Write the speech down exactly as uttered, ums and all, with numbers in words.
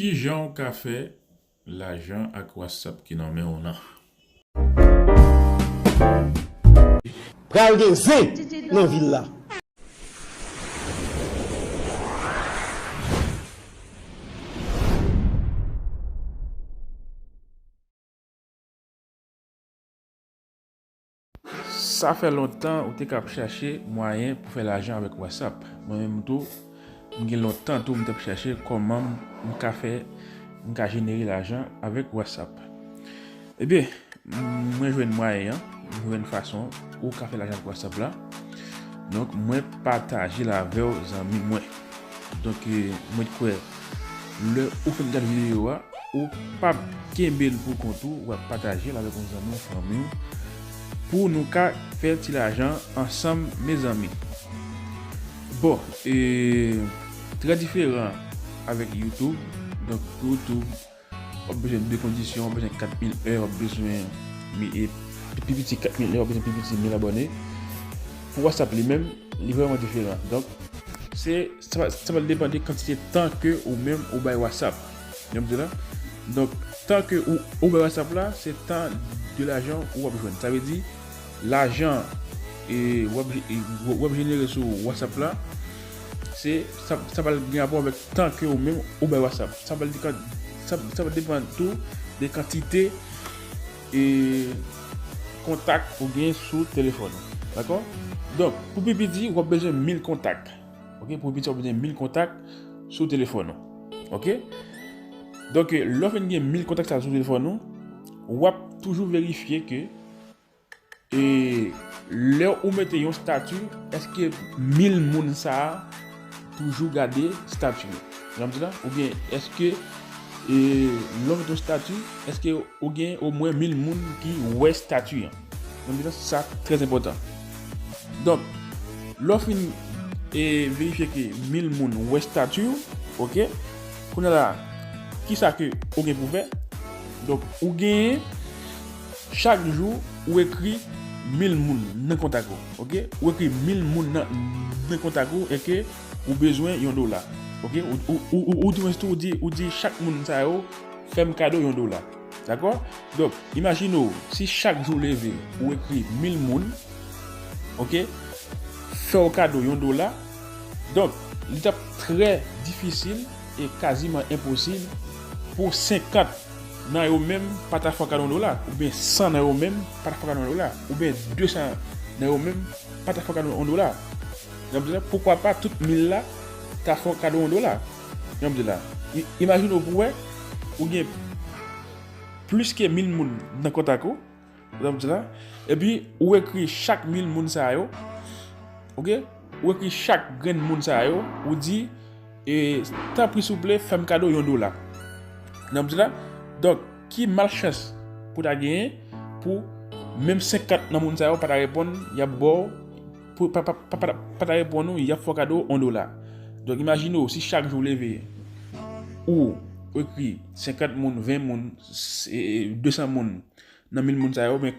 Kijan w ka fè lajan ak WhatsApp ki nan men w lan? Pral gen zen nan vil la. Sa fè lontan ou te ka ap chache mwayen pou fè lajan avèk WhatsApp. Mwen menm tou, m gen lontan tou m t ap chache kòman m ka fè, m ka jenere lajan avèk WhatsApp. Ebyen, mwen jwenn mwayen an, mwen jwenn fason ou ka fè lajan avèk WhatsApp la. Donk, mwen pataje l avè w zanmi mwen. Donk, mwen kwè lè ou fin gade videyo a, ou p ap kenbe l pou kont ou, w ap pataje l avèk yon zanmi w, fanmi w, pou nou ka fè ti lajan ansanm, mezanmi. Bon, e, trè diferan avèk YouTube. Donk, YouTube, w ap bezwen de kondisyon, w ap bezwen kat mil è, w ap bezwen mi- e, pi piti kat mil è, w ap bezwen pi piti mil abòne. Pou WhatsApp li menm, li vrèman diferan. Donk, se, sa, sa va depann de kantite tan ke ou menm ou bay WhatsApp. Jan m di la. Donk, tan ke ou, ou bay WhatsApp la, se tan de lajan ou ap jwenn. Sa vle di, lajan e w ap, e w ap jenere sou WhatsApp la, se, sa, sa pral gen rapò avèk tan ke ou menm ou bay WhatsApp. Sa pral depan, sa, sa pral depann tou de kantite e kontak ou gen sou telefòn ou. Dakò? Donk, pou pi piti, w ap bezwen mil kontak. Oke? Pou pi piti, w ap bezwen mil kontak sou telefòn ou. Oke? Donk, lè w fin gen mil kontak sa sou telefòn ou, w ap toujou verifye ke e lè ou mete yon stati, èske mil moun sa a toujou gade stati yo? Jan m di la, oubyen èske e lè w mete yon stati, èske ou gen omwen mil moun ki wè stati an? Jan m di la, sa trè enpòtan. Donk, lè w fin e verifye ke mil moun wè stati w, oke? Kounye a la, kisa ke ou gen pou fè? Donk, ou genyen chak jou ou ekri mil moun nan kontak ou, oke? Ou ekri mil moun nan, nan kontak ou e ke ou bezwen yon dola, oke? Ou, ou, ou, ou, ou di, ou di, ou di chak moun sa yo fè m kado yon dola, dakò? Donk, imajine w, si chak jou leve ou ekri mil moun, oke, fè w kado yon dola, donk, li t ap trè difisil e kaziman enposib pou senkant nan yo menm pa ta fè w kado yon dola, oubyen san nan yo menm pa ta fè w kado yon dola, oubyen de san nan yo menm pa ta fè w kado yon dola. Jan m di la, poukwa pa tout mil la ta fè w kado yon dola? Jan m di la, i- imajine w pou wè, ou gen plis ke mil moun nan kontak ou, jan m di la, epi ou ekri chak mil moun sa yo, oke? Ou ekri chak grenn moun sa yo, ou di, e, tanpri souple, fè m kado yon dola. Jan m di la, donk, ki malchans pou ta genyen pou menm senkant nan moun sa yo pa ta reponn, y ap ba w, pou, pa, pa, pa, pa, pa ta reponn ou, y ap fè w kado yon dola. Donk, imajine w, si chak jou w leve, ou ekri senkant moun, ven moun, s- e, e, de san moun nan mil moun sa yo, men